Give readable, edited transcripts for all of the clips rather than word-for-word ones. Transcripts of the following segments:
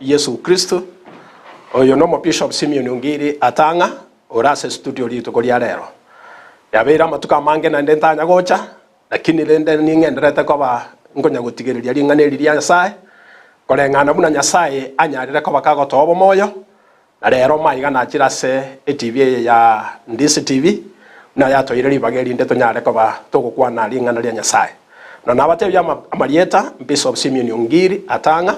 Yeso Kristo. Oyo nomo Bishop Simeon Ongiri Atang'a ore ase estudio rituko ria rero. Yabeire amatuko amange naende ntanya gocha, lakini rende ning'endererete koba nkonya gotigereria ring'ana eri ria Nyasae, koreng'ana buna Nyasae anyarire koba kagotoa obomoyo, Na rero maiga nachire ase eTV eye ya Ndisi TV, buna yatoeire ribaga erinde tonyare koba togokwana ring'ana ria Nyasae. Na nabatebie amarieta, Bishop Simeon Ongiri Atang'a,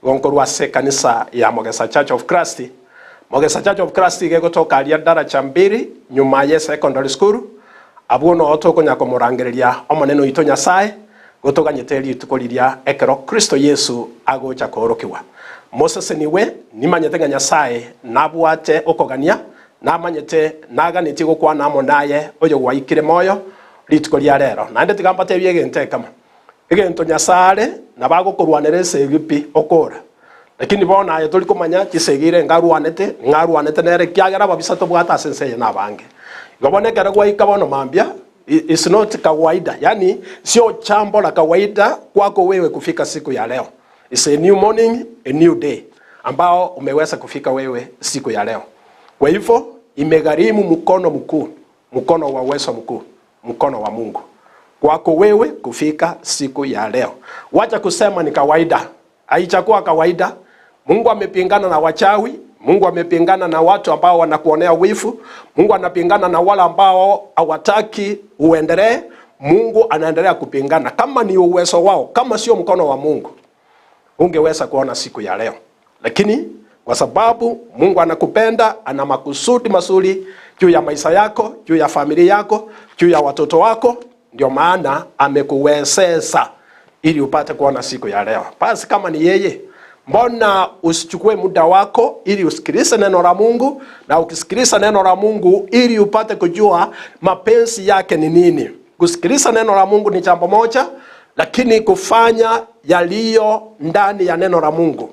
igo nkorwa ase ekanisa ya Mogesa Church of Christ. Mogesa Church of Christ iga egotoka aria Daraja Mbili nyuma ye Secondary School, abwo noo tokonya komorangereria Omonene oito Nyasae, Gotoganyete rituko riria ekero Kristo Yeso agocha koorokigwa. Mosesenigwe, nimanyete ng'a Nyasae nabwate okogania, namanyete naganetie gokwana amo naye oyogwaikire moyo rituko ria rero. Naende tiga mbatebie egento ekemo, egento Nyasae are nabo agokorwanera esegi pi okora. Lakini bono aye tori komanya chisegi ire ngarwanete, ning'o arwanete nere, ekiagera ababisa tobwate ase ense eye nabange. Igo bono ekero gwaika bono mambia, It's not kawaida, yaani sio jambo la kawaida kwako wewe kufika siku ya leo. It's a new morning, a new day ambao umeweza kufika wewe siku ya leo. Kwa hivyo imegharimu mkono mkuu, mkono wa uwezo mkuu, mkono wa Mungu kwako wewe kufika siku ya leo. Wacha kusema ni kawaida. Haijakuwa kawaida. Mungu amepingana na wachawi, Mungu amepingana na watu ambao wanakuonea wivu, Mungu anapingana na wale ambao hawataki uendelee. Mungu anaendelea kupingana. Kama ni uwezo wao, kama sio mkono wa Mungu, ungeweza kuona siku ya leo. Lakini kwa sababu Mungu anakupenda, ana makusudi mazuri juu ya maisha yako, juu ya familia yako, juu ya watoto wako, ndio maana amekuwezesha ili upate kuona siku ya leo. Basi kama ni yeye, mbona usichukue muda wako ili usikilize neno la Mungu, na ukisikiliza neno la Mungu ili upate kujua mapenzi yake ni nini. Kusikiliza neno la Mungu ni jambo moja, lakini kufanya yaliyo ndani ya neno la Mungu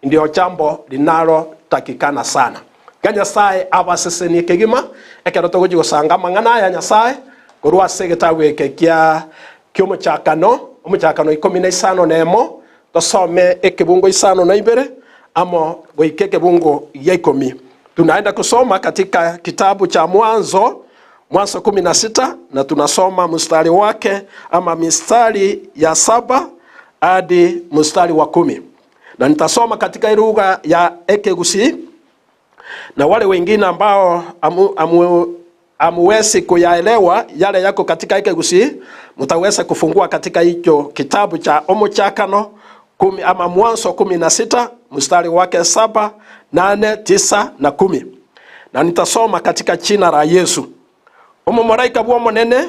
ndio jambo linalotakikana sana. Iga Nyasae abasesenie kegima ekero togochia gosanga amang'ana aya Nyasae korwa ase egetabu eke kia ki'omochakano, omochakano ikomi na isano na emo, tosome ekebungo isano na ibere amo goika ekebungo gia ikomi. Tunaenda kusoma katika kitabu cha Mwanzo, Mwanzo kumi na sita, na tunasoma mstari wake ama mistari ya saba hadi mstari wa kumi na nitasoma katika lugha ya Ekegusii na wale wengine ambao amu, amu, amuwezi kuyaelewa yale yako katika Ekegusii, mutaweza kufungua katika hicho kitabu cha Omochakano kumi, ama Mwanzo 16 mstari wake saba, nane, tisa na kumi, na nitasoma katika jina la Yesu. Omomalaika bw'Omonene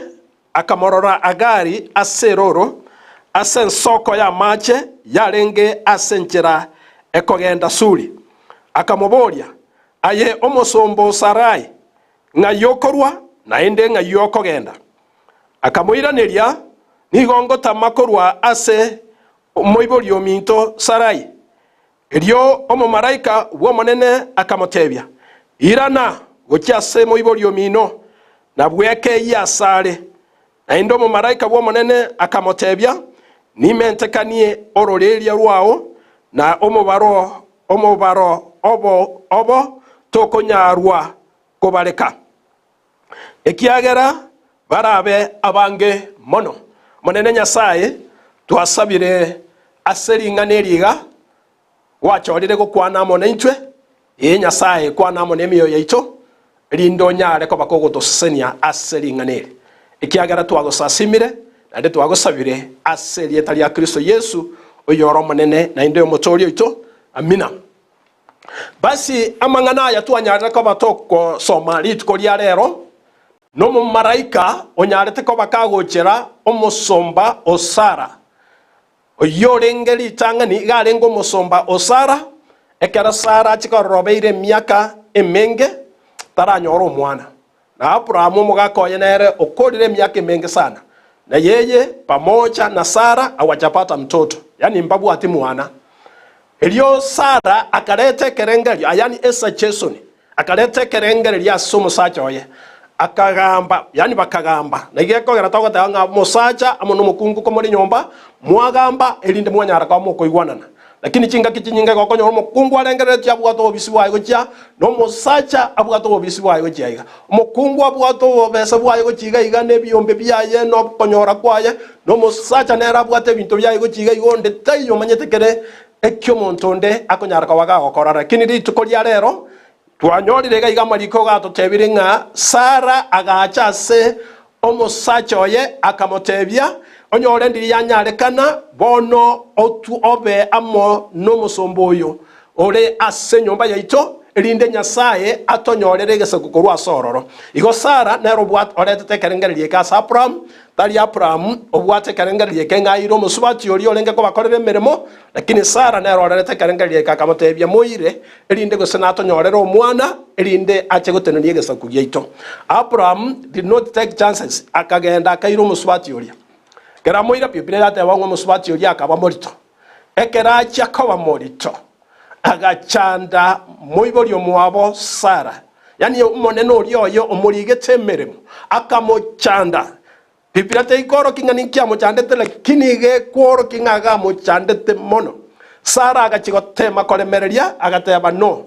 Akamorora Hagari ase erooro, ase ensoko y'amache yarenge ase enchera ekogenda Suri. Akamoboria, Aye omosomba o Sarai, ng'ai okorwa, naende ng'ai okogenda? Akamoiraneria, Nigo ngotama korwa ase omoibori ominto Sarai. Erio omomalaika bw'Omonene akamotebia, Irana gochia ase moibori omino, na bwekeyie asare. Naende omomalaika bw'Omonene akamotebia, Nimentekanie ororeeria rwao, na omobaro omobaro obo obo tokonyarwa kobareka, ekiagera barabe abange mono. Omonene Nyasae, twasabire ase ring'ana eri iga, gwachorire gokwana amo naintwe, ee Nyasae, kwana amo nemioyo yaito, erinde onyare koba kogotosesenia ase ring'ana eri, ekiagera twagosasimire, naende twagosabire ase erieta ria Kristo Yesu, oyore Omonene naende Omotooria oito. Amina. Basi amang'ana aya twanyarire koba togosoma rituko ria rero, Nomomalaika onyarete koba kagochera omosomba o Sara, oyio orenge ritang'ani iga arenge omosomba o Sara, ekero Sara achia korora obeire emiaka emenge taranyora omwana. Na Abrahamu omogaka oye nere okorire emiaka emenge sana, na yeye pamoja na Sara hawajapata mtoto, yaani mbabwati mwana. Erio Sara akareta ekerengerio, yaani esuggestion, Akareta ekerengererio ase omosacha oye, akagamba, yaani bakagamba. Na igo ekogera togoteba ng'a omosacha amo nomokungu komore nyomba, mwagamba, erinde mwanyara koba mokoigwanana. Lakini chingaki chinyinge gokonyora omokungu arengereretie abwate obobisi bwaye gochia, na omosacha abwate obobisi bwaye gochia iga. Omokungu abwate obobesa bwaye gochia iga iga, na ebiombe biaye, na okonyora kwaye, na omosacha nere abwate ebinto biaye gochia iga iga, onde taiyo omanyete kere ekiomonto onde akonyara koba gagokora. Lakini rituko ria rero Twanyorire iga iga amariko gatotebirie ng'a Sara agacha ase omosacha oye akamotebia, Onyore ndiri yanyarekana bono otu obe amo nomosomba oyo ore ase enyomba yaito, erinde Nyasae atonyorere egesaku korwa ase ororo. Igo Sara nere oretete ekerengererio eke ase Abrahamu, Tari Abrahamu obwate ekerengererio eke ng'a aire omosubati oria orenge kobakorera emeremo, lakini Sara nere orerete ekerengererio eke akamotebia, Moire, erinde gose natonyorere omwana, erinde ache gotenenia egesaku giaito. Abrahamu did not take chances, akagenda akaira omosubati oria. Ekero amoira, Biblia yateba ng'a omosubati oria akaba morito. Ekero achia koba morito, agachanda moibori omwabo Sara, yaani omonene oria oye omorigete emeremo, akamochanda. Biblia teikoorokia ng'a ninki amochandete, lakini iga ekworokia ng'a iga amochandete mono. Sara agachia goteema koremereria, agateba, No,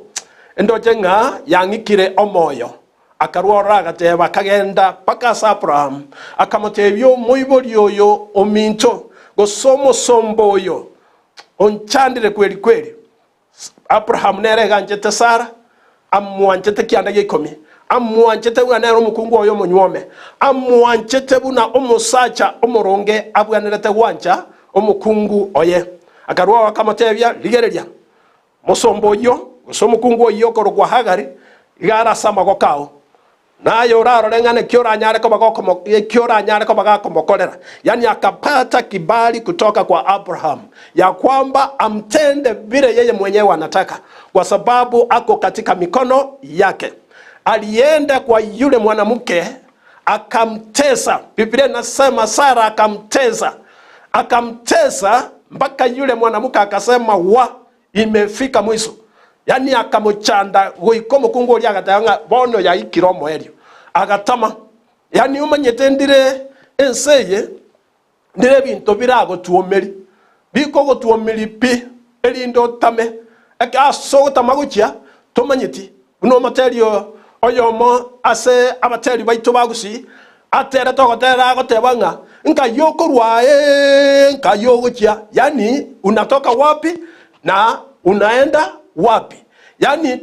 ndoche ng'a yang'ikire omoyo. Akarua ororo agateba, akagenda mpaka ase Abrahamu, akamotebia, Omoibori oyo ominto, gose omosomba oyo, onchandire kweri kweri. Abrahamu nere eganchete Sara, amwanchete kianda gia ikomi, amwanchete buna nere omokungu oye omonywome, amwanchete buna omosacha omoronge abwenerete gwancha omokungu oye. Akarua oo akamotebia, Rigereria, mosomba oyio, gose omokungu oyio okorokwa Hagari, iga are ase amaboko ao. Naye orarore ng'a naki oranyare koba gokomo, eki oranyare koba gakomokorera. Yaani akapata kibali kutoka kwa Abrahamu ya kwamba amtende vile yeye mwenyewe anataka kwa sababu ako katika mikono yake. Alienda kwa yule mwanamke akamtesa. Biblia inasema Sara akamtesa, akamtesa mpaka yule mwanamke akasema wa Imefika mwisho. Yaani akamochanda goika omokungu oria agateba ng'a bono yaikire omoerio. Agatama. Yaani omanyete ndire ense eye ndire ebinto biragotuomeri, bikogotuomeri pi erinde otame. Eke ase ogotama gochia tomanyeti. Buna omoteri oyomo ase abateri baito ba Gusii aterete ogotera agoteba ng'a nkai okorwa ee nkai ogochia, yaani unatoka wapi na unaenda wapi, yaani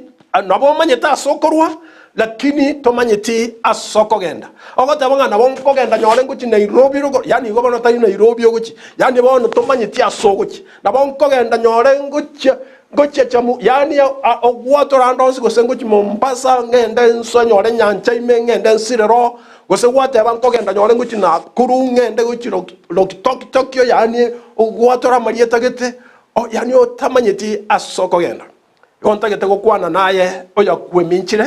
nabo omanyete ase okorwa lakini tomanyeti ase okogenda. Ogoteba ng'a nabo nkogenda nyore ngochia Nairobi rogoro, yaani igo bono tari Nairobi ogochia, yaani bono tomanyeti ase ogochia. Nabo nkogenda nyore ngochia Ngochia chamu, yaani ogwatora ande onsi, gose ngochia Mombasa, ng'ende nsoe nyore nyancha ime, ng'ende nsire roho, gose gwateba nkogenda nyore ngochia Nakuru, ng'ende gochia Lokitokitokio, yaani ogwatora amarieta gete, yaani otamanyeti ase okogenda. Igo ntagete gokwana naye oyokweminchire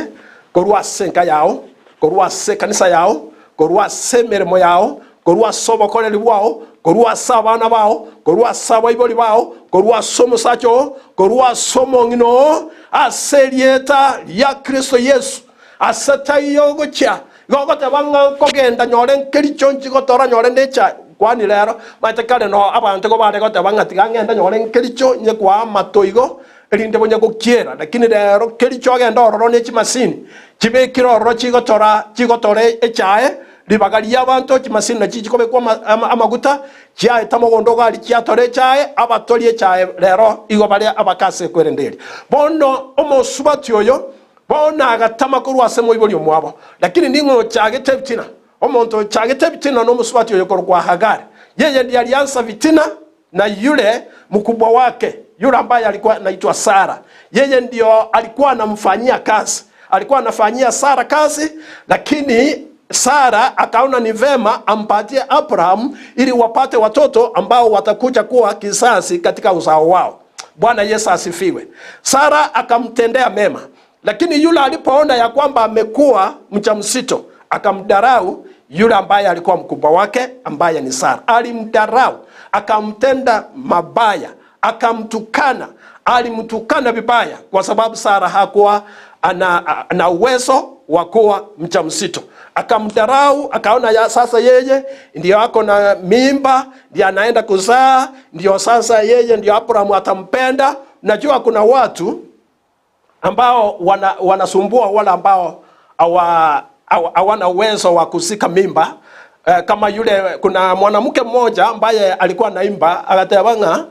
korwa ase enka yao, korwa ase ekanisa yao, korwa ase emeremo yao, korwa ase obokoreri bwao, korwa ase abana bao, korwa ase abaibori bao, korwa ase omosacha oo, korwa ase omong'ina oo, ase erieta ria Kristo Yesu. Ase taiyo ogochia, igo ogoteba ng'a nkogenda nyore nkericho nchi gotora nyore nechae. Kwani rero, maete kare noo abanto igo bare goteba ng'a tiga ng'ende nyore nkericho nye kwaa amato igo, erinde bonye gokiera. Lakini rero kericho ogende ororo ne chimasini chibekire ororo chigotora chigotora echae, Ribaga ri'abanto, chimasini nachio chikobekwa amaguta, chiaeta mogondo gari chiatora echae, abatori echae rero igo bare abake ase ekwerende eria. Bono omosubati oyo bono agatama korwa ase moibori omwabo. Lakini ning'o ochagete ebitina? Omonto ochagete ebitina nomosubati oyo korokwa Hagari. Yeye ndiye alianza fitina na yule mkubwa wake, yule ambaye alikuwa anaitwa Sara. Yeye ndio alikuwa anamfanyia kazi, alikuwa anafanyia Sara kazi, lakini Sara akaona ni vema ampatie Abraham ili wapate watoto ambao watakuja kuwa kizazi katika uzao wao. Bwana Yesu asifiwe. Sara akamtendea mema, lakini yule alipoona ya kwamba amekuwa mjamzito akamdarau yule ambaye alikuwa mkubwa wake ambaye ni Sara. Alimdarau, akamtenda mabaya, akamtukana, alimtukana vibaya kwa sababu Sara hakuwa ana, ana uwezo wa kuwa mjamzito. Akamdharau, akaona ya sasa yeye ndio ako na mimba, ndio anaenda kuzaa, ndio sasa yeye ndio Abrahamu atampenda. Najua kuna watu ambao wana, wanasumbua wale ambao hawa- hawa- hawana uwezo wa kushika mimba eh, kama yule kuna mwanamke mmoja ambaye alikuwa anaimba agateba ng'a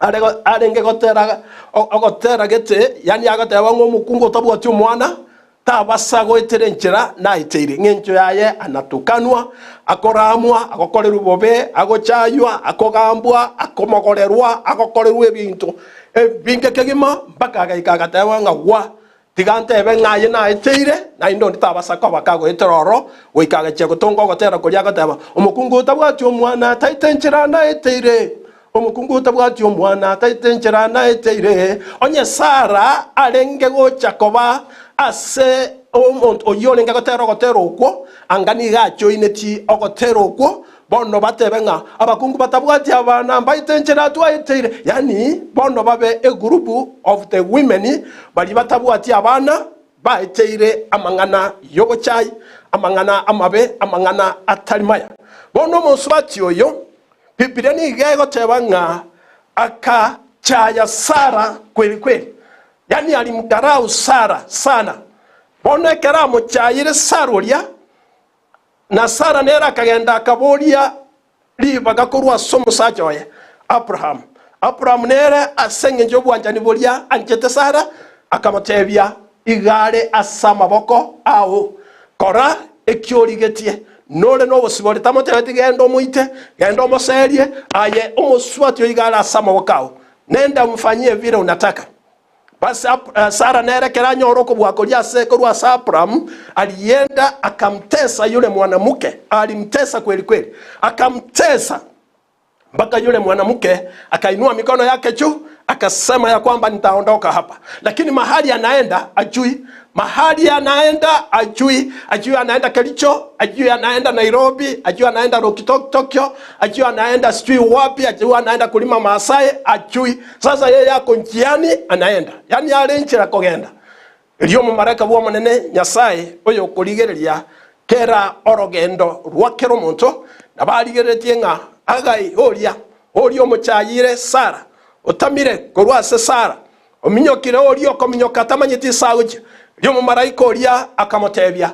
Are- arenge gotera ogotera gete, yaani agateba ng'a omokungu otabwati omwana tabasa goetera enchera naeteire, ng'encho yaye anatukanwa, akoramwa, agokorerwa bobe, agochaywa, akogambwa, akomogorerwa, agokorerwa ebinto ebinge kegima, mpaka agaika agateba ng'a gwa, Tiga ntebe ng'a aye naeteire, naende onde tabasa koba kagoetera oro, goika agachia gotonga ogotera koria agoteba, Omokungu otabwati omwana taete enchera naeteire, omokungu otabwati omwana taete enchera naeteire. Onye Sara arenge gocha koba ase omonto oyio orenge gotera ogotera okwo, anga nigo achoineti ogotera okwo, Bono batebe ng'a abakungu batabwati abana mbaite enchera twaeteire, yaani bono babe a group of the women baria batabwati abana baeteire amang'ana y'obochai, amang'ana amabe, amang'ana atari maya. Bono omosubati oyo, Bibilia nigo egoteba ng'a akachaya Sara kweli kweli, yaani alimdharau Sara sana. Bono ekero amochayire Sara oria, Na Sara nere akagenda akaboria ribaga korwa ase omosacha oye Abrahamu. Abrahamu nere ase engencho y'obwanchani boria anchete Sara, akamotebia, Iga are ase amaboko ao, kora eki origetie. Nore nobosibore, tamotebeti, Genda omoite, genda omoserie, aye omosubati oyo iga are ase amaboko ao, nenda omfanyie vile unataka. Basi Sara nere ekero anyora okobua koria ase korwa ase Abrahamu, alienda akamtesa yule mwanamuke, alimtesa kweli kweli, akamtesa mpaka yule mwanamuke akainua mikono yake juu akasema ya kwamba nitaondoka hapa, lakini mahali anaenda ajui, mahali anaenda ajui, ajui anaenda Kericho, ajui anaenda Nairobi, ajui anaenda Lokitok-Tokyo, ajui anaenda sijui wapi, ajui anaenda kulima Maasai, ajui. Sasa yeye ako njiani anaenda, yaani are nchera kogenda. Erio omomalaika bw'Omonene Nyasae oyokorigereria kera orogendo rwa kera omonto, nabo arigereretie ng'a Hagai oria, oria omochayire Sara, otamire korwa ase Sara, ominyokire oria okominyoka atamanyeti ase agochia. Erio omomalaika oria akamotebia,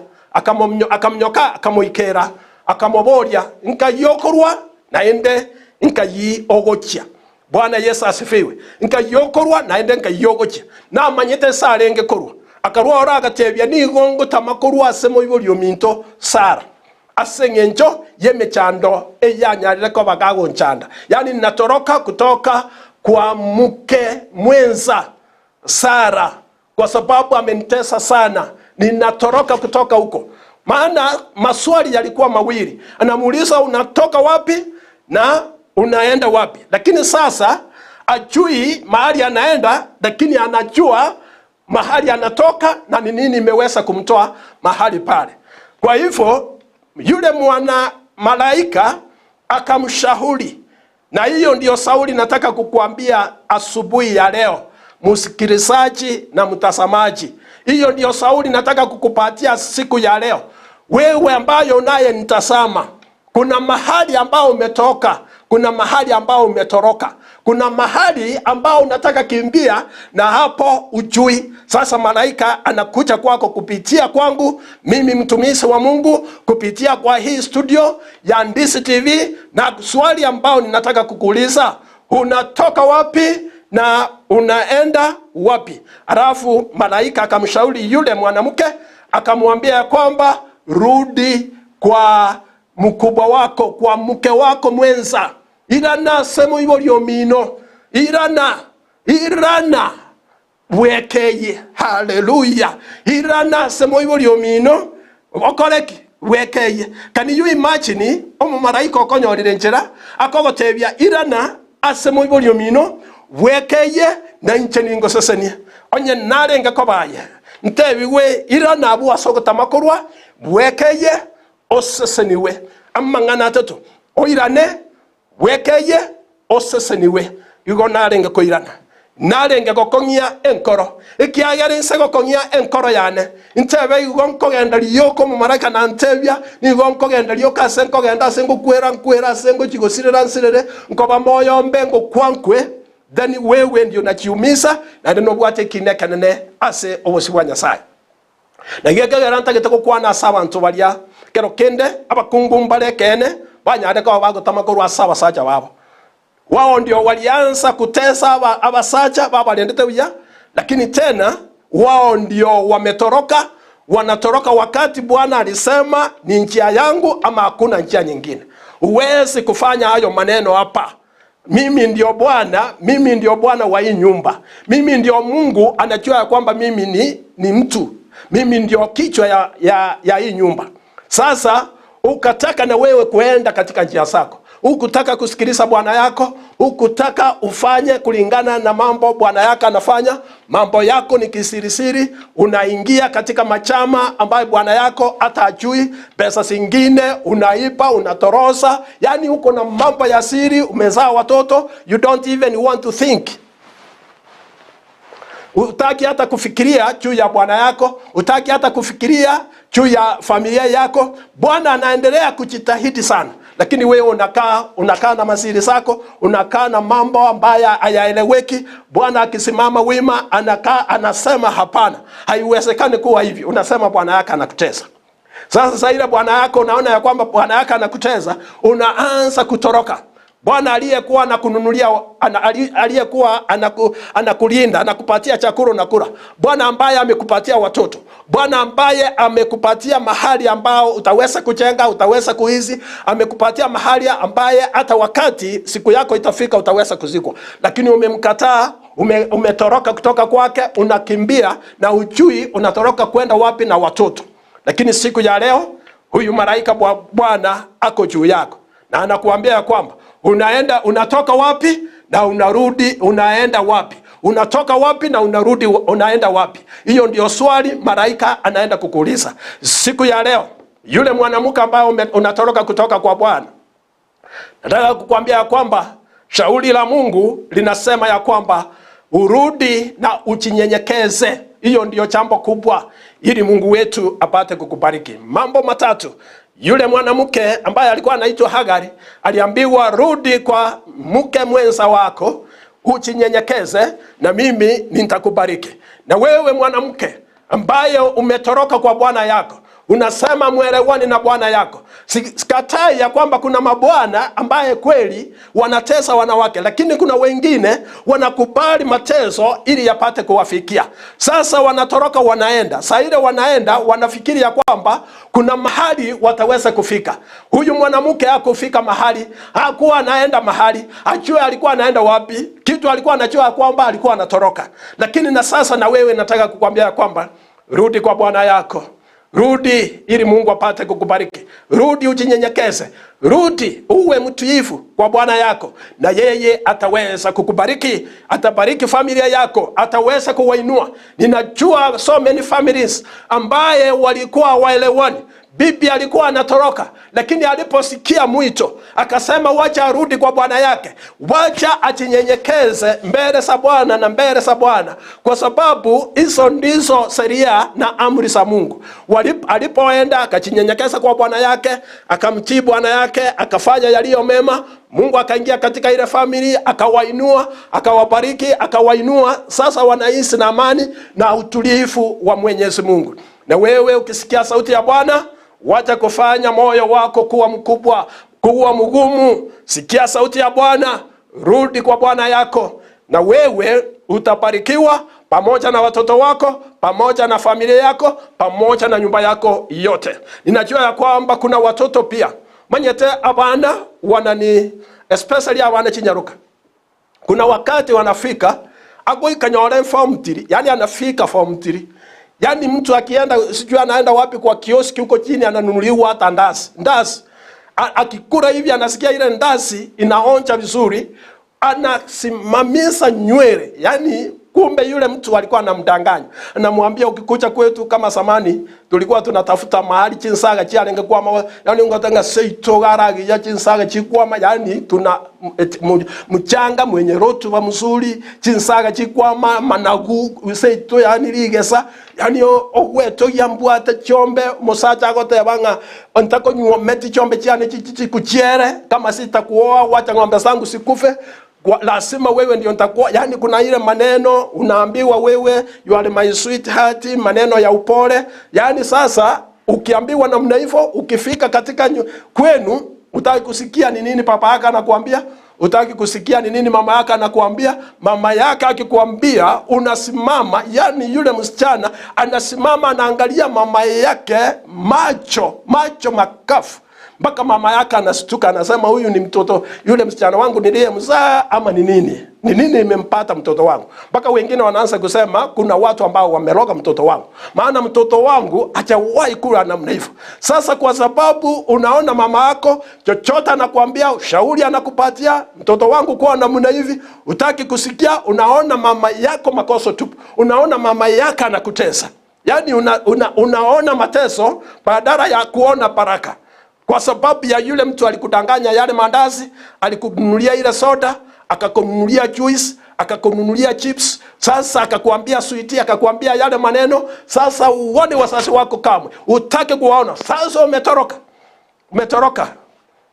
akaminyoka akamoikera, akamoboria, Nkai okorwa, naende nkai ogochia? Bwana Yeso asifiwe. Nkai okorwa, naende nkai ogochia. Namanyete ase arenge korwa. Akarwa oro agatebia, Nigo ngotama korwa ase moibori ominto Sara, ase engencho y'emechando eyanyarire koba gagonchanda. Yaani natoroka kutoka kwa mke mwenza Sara, kwa sababu amenitesa sana, ninatoroka kutoka huko. Maana maswali yalikuwa mawili, anamuuliza unatoka wapi na unaenda wapi. Lakini sasa ajui mahali anaenda, lakini anajua mahali anatoka na ni nini imeweza kumtoa mahali pale. Kwa hivyo yule mwana malaika akamshauri na hiyo ndiyo Sauli nataka kukuambia asubuhi ya leo, msikilizaji na mtazamaji. Hiyo ndiyo Sauli nataka kukupatia siku ya leo, wewe ambayo unaye nitazama. Kuna mahali ambao umetoka, kuna mahali ambao umetoroka, kuna mahali ambao unataka kimbia na hapo ujui. Sasa malaika anakuja kwako kupitia kwangu mimi mtumishi wa Mungu, kupitia kwa hii studio ya Ndisi TV, na swali ambao ninataka kukuuliza, unatoka wapi na unaenda wapi? Alafu malaika akamshauri yule mwanamke akamwambia ya kwamba rudi kwa mkubwa wako, kwa mke wako mwenza, irana ase moibori omino, irana, irana Bwekeyie. Haleluya! Irana ase moibori omino, okore ki? Bwekeyie. Can you imagine omomalaika okonyorire nchera akogotebia irana ase moibori omino, bwekeyie, na inche ningosesenie. Onye narenge koba aye, ntebigwe irana abwo ase ogotama korwa, bwekeyie, oseseniwe. Amang'ana atato, oirane, Bwekeyie, osesenigwe. Igo narenge koirana. Narenge gokong'ia enkoro, ekiagera inse gokong'ia enkoro yane, intebe igo nkogenda rioka omomalaika nantebia, nigo nkogenda rioka ase nkogenda ase ngokwera nkwere ase ngochia gosirera nsirere, nkoba moyo mbe ngokwa nkwe, then wewe ndio nachiumisa, naende nobwate ekiina ekenene ase obosio bwa Nyasae. Naki ekegera ntagete gokwana ase abanto baria, kero kende abakungu mbare ekeene banyare koba bagotama korwa ase abasacha babo. Wao ndio walianza kutesa aba abasacha babarendete buya, lakini tena wao ndio wametoroka, wanatoroka wakati Bwana alisema ni njia yangu ama hakuna njia nyingine. Huwezi kufanya hayo maneno hapa. Mimi ndio Bwana, mimi ndio Bwana wa hii nyumba. Mimi ndio Mungu anajua ya kwamba mimi ni, ni mtu. Mimi ndio kichwa ya, ya, ya hii nyumba. Sasa ukataka na wewe kuenda katika njia zako, hukutaka kusikiliza bwana yako, hukutaka ufanye kulingana na mambo bwana yako anafanya. Mambo yako ni kisirisiri, unaingia katika machama ambayo bwana yako hata ajui. Pesa zingine unaiba, unatorosa, yani uko na mambo ya siri, umezaa watoto, you don't even want to think Hutaki hata kufikiria juu ya bwana yako, hutaki hata kufikiria juu ya familia yako. Bwana anaendelea kujitahidi sana, lakini wewe unakaa unakaa na masiri zako, unakaa na mambo ambayo hayaeleweki. Bwana akisimama wima, anakaa anasema hapana, haiwezekani kuwa hivi. Unasema bwana yako anakutesa. Sasa sasa ile bwana yako unaona ya kwamba bwana yako anakuteza, unaanza kutoroka. Bwana aliyekuwa anakununulia ana, aliyekuwa anaku, anakulinda anakupatia chakula unakula, Bwana ambaye amekupatia watoto, Bwana ambaye amekupatia mahali ambao utaweza kujenga, utaweza kuishi, amekupatia mahali ambaye hata wakati siku yako itafika utaweza kuzikwa, lakini umemkataa, ume, umetoroka kutoka kwake, unakimbia na ujui unatoroka kwenda wapi na watoto. Lakini siku ya leo huyu malaika wa Bwana ako juu yako na anakuambia ya kwamba unaenda unatoka wapi na unarudi unaenda wapi, unatoka wapi na unarudi unaenda wapi. Hiyo ndio swali malaika anaenda kukuuliza siku ya leo. Yule mwanamke ambaye unatoroka kutoka kwa Bwana, nataka kukuambia ya kwamba shauri la Mungu linasema ya kwamba urudi na ujinyenyekeze. Hiyo ndiyo jambo kubwa, ili Mungu wetu apate kukubariki. Mambo matatu. Yule mwanamke ambaye alikuwa anaitwa Hagari aliambiwa, rudi kwa mke mwenza wako ujinyenyekeze, na mimi nitakubariki. Na wewe mwanamke ambaye umetoroka kwa bwana yako unasema mwelewani na bwana yako. Sikatai ya kwamba kuna mabwana ambaye kweli wanatesa wanawake, lakini kuna wengine wanakubali mateso ili yapate kuwafikia. Sasa wanatoroka wanaenda, saa ile wanaenda wanafikiri ya kwamba kuna mahali wataweza kufika. Huyu mwanamke hakufika mahali, hakuwa anaenda mahali, ajue alikuwa anaenda wapi. Kitu alikuwa anajua kwamba alikuwa anatoroka. Lakini na sasa na wewe nataka kukwambia ya kwamba rudi kwa bwana yako. Rudi ili Mungu apate kukubariki. Rudi ujinyenyekeze, rudi uwe mtiifu kwa Bwana yako, na yeye ataweza kukubariki, atabariki familia yako, ataweza kuwainua. Ninajua so many families ambaye walikuwa waelewani Bibi alikuwa anatoroka, lakini aliposikia mwito akasema, wacha arudi kwa bwana yake, wacha ajinyenyekeze mbele za Bwana na mbele za Bwana, kwa sababu hizo ndizo sheria na amri za Mungu. Alipoenda akajinyenyekeza kwa bwana yake, akamtii bwana yake, akafanya yaliyo mema. Mungu akaingia katika ile familia akawainua, akawabariki, akawainua. Sasa wanaishi na amani na utulivu wa Mwenyezi Mungu. Na wewe ukisikia sauti ya Bwana Wacha kufanya moyo wako kuwa mkubwa, kuwa mgumu. Sikia sauti ya Bwana, rudi kwa Bwana yako, na wewe utabarikiwa pamoja na watoto wako, pamoja na familia yako, pamoja na nyumba yako yote. Ninajua ya kwamba kuna watoto pia manyete abana wanani especially abana chinyaruka kuna wakati wanafika agoikanyora form 3 yani anafika form 3 yani mtu akienda sijui anaenda wapi kwa kioski huko chini ananunuliwa hata ndasi ndasi akikula hivi anasikia ile ndasi inaonja vizuri anasimamisha nywele yani. Kumbe yule mtu alikuwa anamdanganya, anamwambia ukikuja kwetu kama zamani tulikuwa tunatafuta mahali chinsaga chiarenge kwama, yani ngote ng'a seito garagiya chinsaga chikwama, yani tuna mchanga mwenye rotuba mzuri, chinsaga chikwama managu seito, yani rigesa, yani ogwetogia mbwate chiombe. Omosacha agoteba ng'a ntakonyuometi chiombe chiane chichi chikuchiere, kama sitakuoa wacha ng'ombe zangu sikufe Kwa, lazima wewe ndio nitakuwa. Yani kuna ile maneno unaambiwa wewe, you are my sweetheart, maneno ya upole. Yani sasa ukiambiwa namna hivyo, ukifika katika nyu, kwenu utaki kusikia ni nini papa yako anakuambia, utaki kusikia ni nini mama yako anakuambia. Mama yako akikwambia unasimama, yani yule msichana anasimama anaangalia mama yake macho macho makafu mpaka mama yake anastuka, anasema huyu ni mtoto yule msichana wangu niliyemzaa ama ni nini? Ni nini imempata mtoto wangu? Mpaka wengine wanaanza kusema kuna watu ambao wameroga mtoto wangu, maana mtoto wangu hajawahi kula namna hivyo. Sasa kwa sababu unaona mama yako chochote anakuambia, ushauri anakupatia, mtoto wangu kuwa namna hivi, utaki kusikia. Unaona mama yako makosa tupu, unaona mama yako anakutesa, yaani una, una, unaona mateso badala ya kuona baraka kwa sababu ya yule mtu alikudanganya yale mandazi, alikununulia ile soda, akakununulia juice, akakununulia chips, sasa akakuambia sweetie, akakuambia yale maneno. Sasa uone wazazi wako kamwe, utake kuwaona. Sasa umetoroka, umetoroka,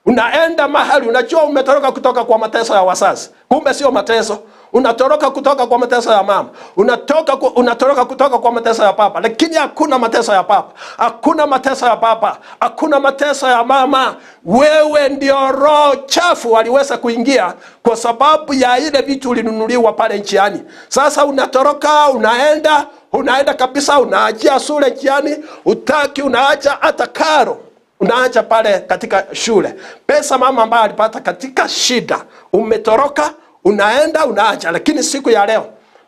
unaenda mahali, unajua umetoroka kutoka kwa mateso ya wazazi, kumbe sio mateso. Unatoroka kutoka kwa mateso ya mama, unatoka unatoroka kutoka kwa mateso ya papa, lakini hakuna mateso ya papa, hakuna mateso ya papa, hakuna mateso ya mama. Wewe ndio roho chafu aliweza kuingia kwa sababu ya ile vitu ulinunuliwa pale njiani. Sasa unatoroka, unaenda unaenda kabisa, unaachia shule njiani, utaki, unaacha hata karo unaacha pale katika shule, pesa mama ambayo alipata katika shida, umetoroka unaenda unaacha. Lakini siku ya leo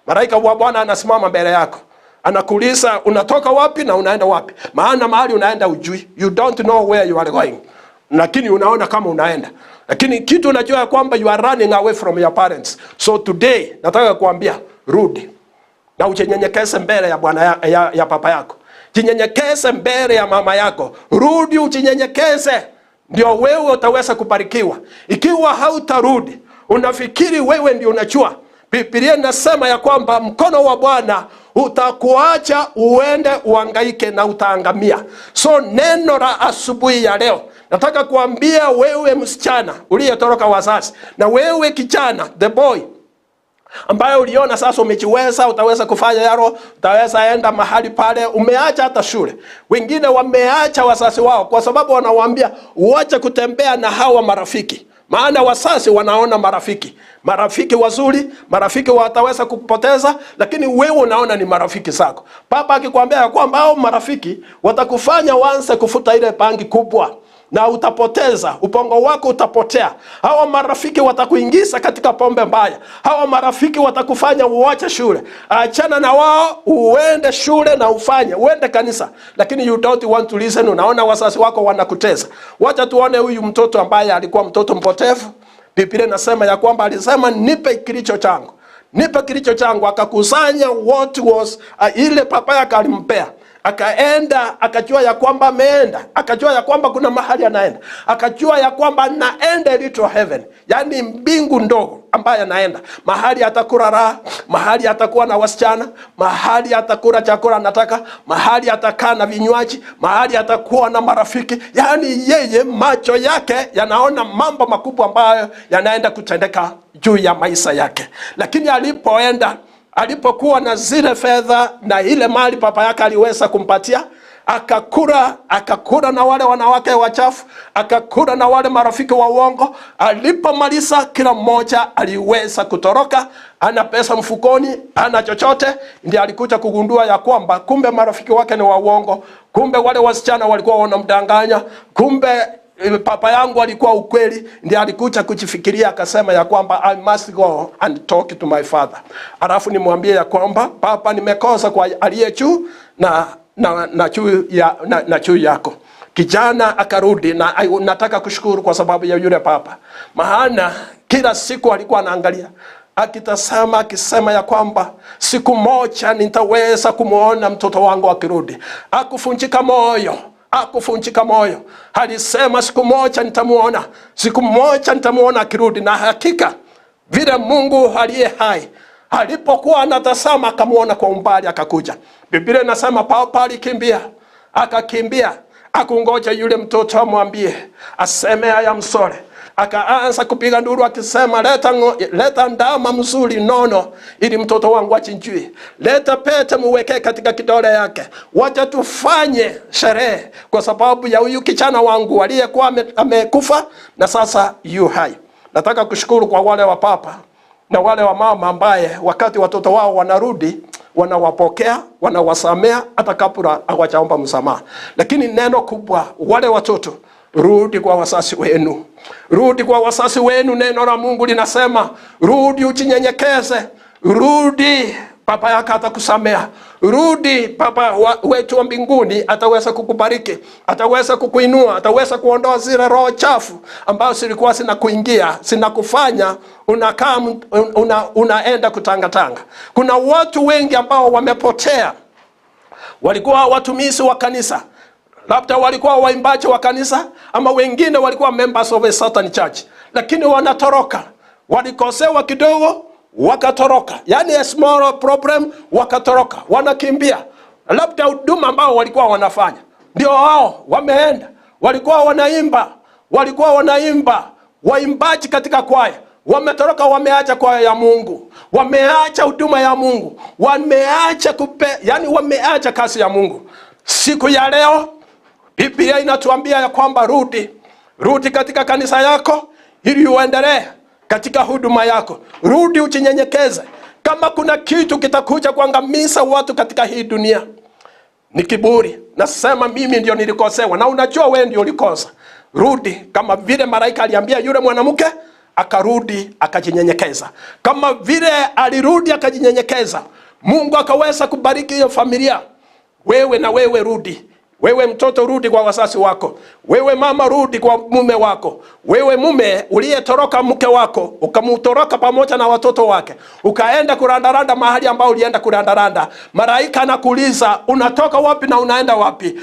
malaika wa Bwana anasimama mbele yako, anakuuliza unatoka wapi na unaenda wapi? Maana mahali unaenda ujui, you don't know where you are going, lakini unaona kama unaenda, lakini kitu unajua ya kwamba you are running away from your parents. So today nataka kuambia rudi na ujinyenyekeze mbele ya bwana ya, ya, ya papa yako, jinyenyekeze mbele ya mama yako, rudi ujinyenyekeze, ndio wewe utaweza kubarikiwa. Ikiwa hautarudi, unafikiri wewe ndio unajua. Biblia inasema ya kwamba mkono wa Bwana utakuacha uende uangaike na utaangamia. So neno la asubuhi ya leo nataka kuambia wewe msichana uliyetoroka wazazi, na wewe kijana, the boy ambayo uliona sasa umejiweza, utaweza kufanya yaro, utaweza enda mahali pale, umeacha hata shule. Wengine wameacha wazazi wao kwa sababu wanawaambia uache kutembea na hawa marafiki, maana wazazi wanaona marafiki, marafiki wazuri, marafiki wataweza kukupoteza, lakini wewe unaona ni marafiki zako. Baba akikwambia ya kwamba hao marafiki watakufanya uanze kufuta ile bangi kubwa na utapoteza ubongo wako utapotea. Hawa marafiki watakuingiza katika pombe mbaya. Hawa marafiki watakufanya uache shule. Achana na wao, uende shule na ufanye, uende kanisa, lakini you don't want to listen. Unaona wazazi wako wanakutesa. Wacha tuone huyu mtoto ambaye alikuwa mtoto mpotevu. Biblia inasema ya kwamba alisema nipe kilicho changu, nipe kilicho changu. Akakusanya what was uh, ile papa yake alimpea akaenda akajua ya kwamba ameenda, akajua ya kwamba kuna mahali anaenda, akajua ya kwamba anaenda little heaven, yaani mbingu ndogo ambaye anaenda mahali atakula raha, mahali atakuwa na wasichana, mahali atakula chakula anataka, mahali atakaa na vinywaji, mahali atakuwa na marafiki. Yaani yeye macho yake yanaona mambo makubwa ambayo yanaenda kutendeka juu ya maisha yake, lakini alipoenda alipokuwa na zile fedha na ile mali papa yake aliweza kumpatia, akakula akakula na wale wanawake wachafu, akakula na wale marafiki wa uongo. Alipomaliza, kila mmoja aliweza kutoroka, ana pesa mfukoni, ana chochote. Ndiye alikuja kugundua ya kwamba kumbe marafiki wake ni wa uongo, kumbe wale wasichana walikuwa wanamdanganya, kumbe papa yangu alikuwa ukweli. Ndiye alikuja kujifikiria akasema ya kwamba I must go and talk to my father, alafu nimwambie ya kwamba papa, nimekosa kwa aliye juu na na na juu ya na, na juu yako. Kijana akarudi na nataka kushukuru kwa sababu ya yule papa, maana kila siku alikuwa anaangalia. Akitasama akisema ya kwamba siku moja nitaweza kumwona mtoto wangu akirudi. Akufunjika moyo, akufunjika moyo. Alisema siku moja nitamuona, siku moja nitamuona akirudi. Na hakika vile Mungu aliye hai alipokuwa anatazama akamuona kwa umbali, akakuja. Biblia inasema papa alikimbia, akakimbia akungoja yule mtoto amwambie, aseme I am sorry. Akaanza kupiga nduru akisema, leta, leta ndama mzuri nono ili mtoto wangu achinjwe, leta pete muweke katika kidole yake, wacha tufanye sherehe kwa sababu ya huyu kijana wangu aliyekuwa amekufa na sasa yu hai. Nataka kushukuru kwa wale wa papa na wale wa mama ambaye wakati watoto wao wanarudi wanawapokea, wanawasamea hata kabla hawajaomba msamaha. Lakini neno kubwa, wale watoto, rudi kwa wazazi wenu, rudi kwa wazazi wenu. Neno la Mungu linasema rudi, ujinyenyekeze, rudi, baba yako atakusamea. Rudi, baba wetu wa mbinguni ataweza kukubariki, ataweza kukuinua, ataweza kuondoa zile roho chafu ambazo zilikuwa zinakuingia zinakufanya unakaa una, unaenda kutangatanga. Kuna watu wengi ambao wamepotea, walikuwa watumishi wa kanisa, labda walikuwa waimbaji wa kanisa, ama wengine walikuwa members of a certain church, lakini wanatoroka, walikosewa kidogo wakatoroka, yani a small problem wakatoroka, wanakimbia. Labda huduma ambao walikuwa wanafanya ndio wao wameenda, walikuwa wanaimba, walikuwa wanaimba, waimbaji katika kwaya wametoroka, wameacha kwaya ya Mungu, wameacha huduma ya Mungu, wameacha kupe, yani wameacha kazi ya Mungu. Siku ya leo Biblia inatuambia ya kwamba rudi, rudi katika kanisa yako ili uendelee katika huduma yako. Rudi ujinyenyekeze. Kama kuna kitu kitakuja kuangamiza watu katika hii dunia ni kiburi. Nasema mimi ndio nilikosewa, na unajua wewe ndio ulikosa. Rudi kama vile malaika aliambia yule mwanamke, akarudi akajinyenyekeza. Kama vile alirudi akajinyenyekeza, Mungu akaweza kubariki hiyo familia. Wewe na wewe rudi. Wewe mtoto rudi kwa wazazi wako. Wewe mama rudi kwa mume wako. Wewe mume uliyetoroka mke wako, ukamutoroka pamoja na watoto wake, ukaenda kurandaranda mahali ambao ulienda kurandaranda, malaika anakuuliza unatoka wapi na unaenda wapi?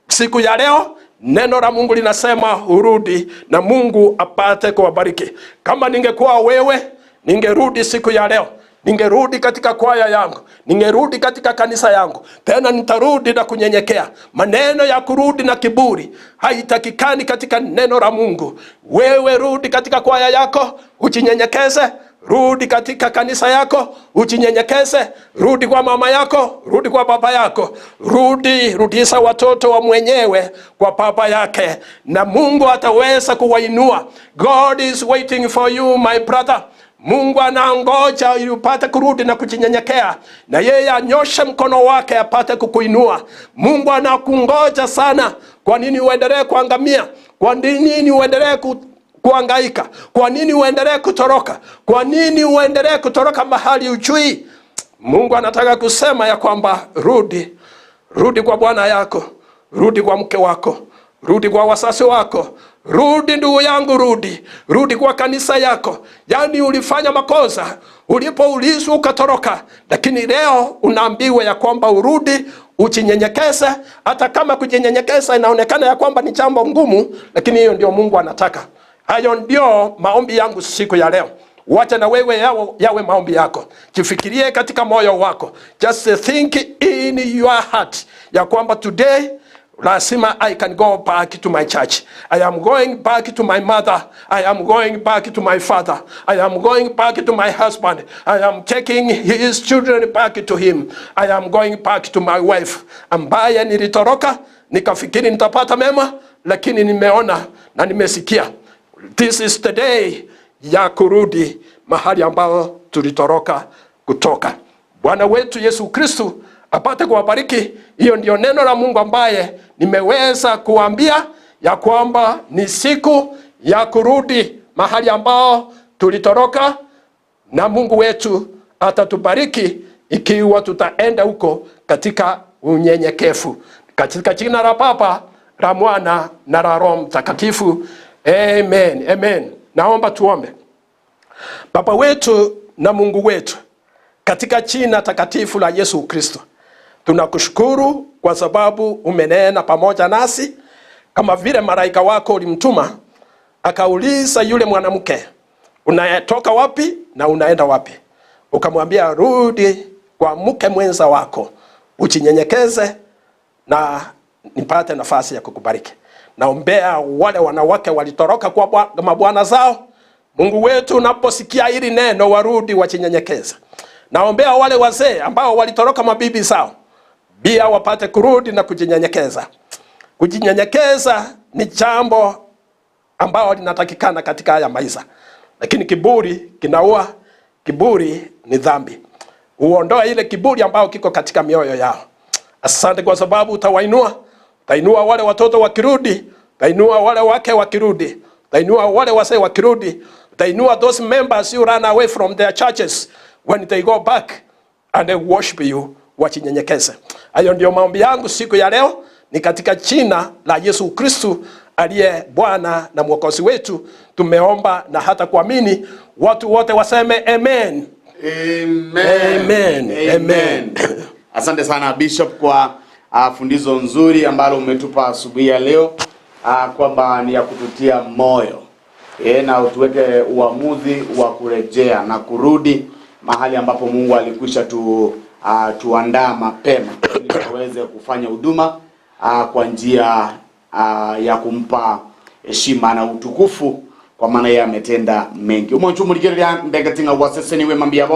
Siku ya leo neno la Mungu linasema urudi na Mungu apate kuwabariki. Kama ningekuwa wewe, ningerudi siku ya leo ningerudi katika kwaya yangu, ningerudi katika kanisa yangu, tena nitarudi na kunyenyekea. Maneno ya kurudi na kiburi haitakikani katika neno la Mungu. Wewe rudi katika kwaya yako ujinyenyekeze, rudi katika kanisa yako ujinyenyekeze, rudi kwa mama yako, rudi kwa baba yako, rudi, rudisha watoto wa mwenyewe kwa baba yake, na Mungu ataweza kuwainua. God is waiting for you my brother. Mungu anangoja ili upate kurudi na kujinyenyekea, na yeye anyoshe mkono wake apate kukuinua. Mungu anakungoja sana. Kwa nini uendelee kuangamia? Kwa nini uendelee ku kuangaika? Kwa nini uendelee kutoroka? Kwa nini uendelee kutoroka mahali ujui? Mungu anataka kusema ya kwamba rudi, rudi kwa bwana yako, rudi kwa mke wako, rudi kwa wazazi wako, rudi ndugu yangu, rudi, rudi kwa kanisa yako. Yaani ulifanya makosa ulipoulizwa ukatoroka, lakini leo unaambiwa ya kwamba urudi ujinyenyekeze. Hata kama kujinyenyekeza inaonekana ya kwamba ni jambo ngumu, lakini hiyo ndio Mungu anataka. Hayo ndio maombi yangu siku ya leo. Wacha na wewe yawe, yawe maombi yako. Jifikirie katika moyo wako, just think in your heart ya kwamba today lazima I can go back to my church. I am going back to my mother. I am going back to my father. I am going back to my husband. I am taking his children back to him. I am going back to my wife ambaye nilitoroka nikafikiri nitapata mema, lakini nimeona na nimesikia. This is the day ya kurudi mahali ambao tulitoroka kutoka. Bwana wetu Yesu Kristu apate kuwabariki. Hiyo ndio neno la Mungu ambaye nimeweza kuambia ya kwamba ni siku ya kurudi mahali ambao tulitoroka, na Mungu wetu atatubariki ikiwa tutaenda huko katika unyenyekevu, katika jina la Baba la Mwana na la Roho Mtakatifu. Amen, amen. Naomba tuombe. Baba wetu Na Mungu wetu, katika jina takatifu la Yesu Kristo, tunakushukuru kwa sababu umenena pamoja nasi kama vile malaika wako ulimtuma akauliza yule mwanamke, unatoka wapi na unaenda wapi? Ukamwambia, rudi kwa mke mwenza wako, ujinyenyekeze na nipate nafasi ya kukubariki. Naombea wale wanawake walitoroka kwa bwa- mabwana zao. Mungu wetu, unaposikia hili neno, warudi wajinyenyekeze. Naombea wale wazee ambao walitoroka mabibi zao, pia wapate kurudi na kujinyenyekeza. Kujinyenyekeza ni jambo ambao linatakikana katika haya maisha, lakini kiburi kinaua. Kiburi ni dhambi. Uondoe ile kiburi ambao kiko katika mioyo yao. Asante kwa sababu utawainua, utainua wale watoto wakirudi, utainua wale wake wakirudi, utainua wale wazee wakirudi, utainua those members who run away from their churches when they go back and they worship you, wajinyenyekeze. Hayo ndio maombi yangu siku ya leo, ni katika jina la Yesu Kristu aliye Bwana na Mwokozi wetu tumeomba na hata kuamini. Watu wote waseme amen. Amen. Amen. Amen. Asante sana Bishop kwa fundizo nzuri ambalo umetupa asubuhi ya leo kwamba ni ya kututia moyo na utuweke uamuzi wa kurejea na kurudi mahali ambapo Mungu alikwisha tuandaa mapema ili tuweze kufanya huduma kwa njia ya kumpa heshima na utukufu kwa maana yeye ametenda mengi. Umonchu muligereria ndege tinga waseseniwe mambia.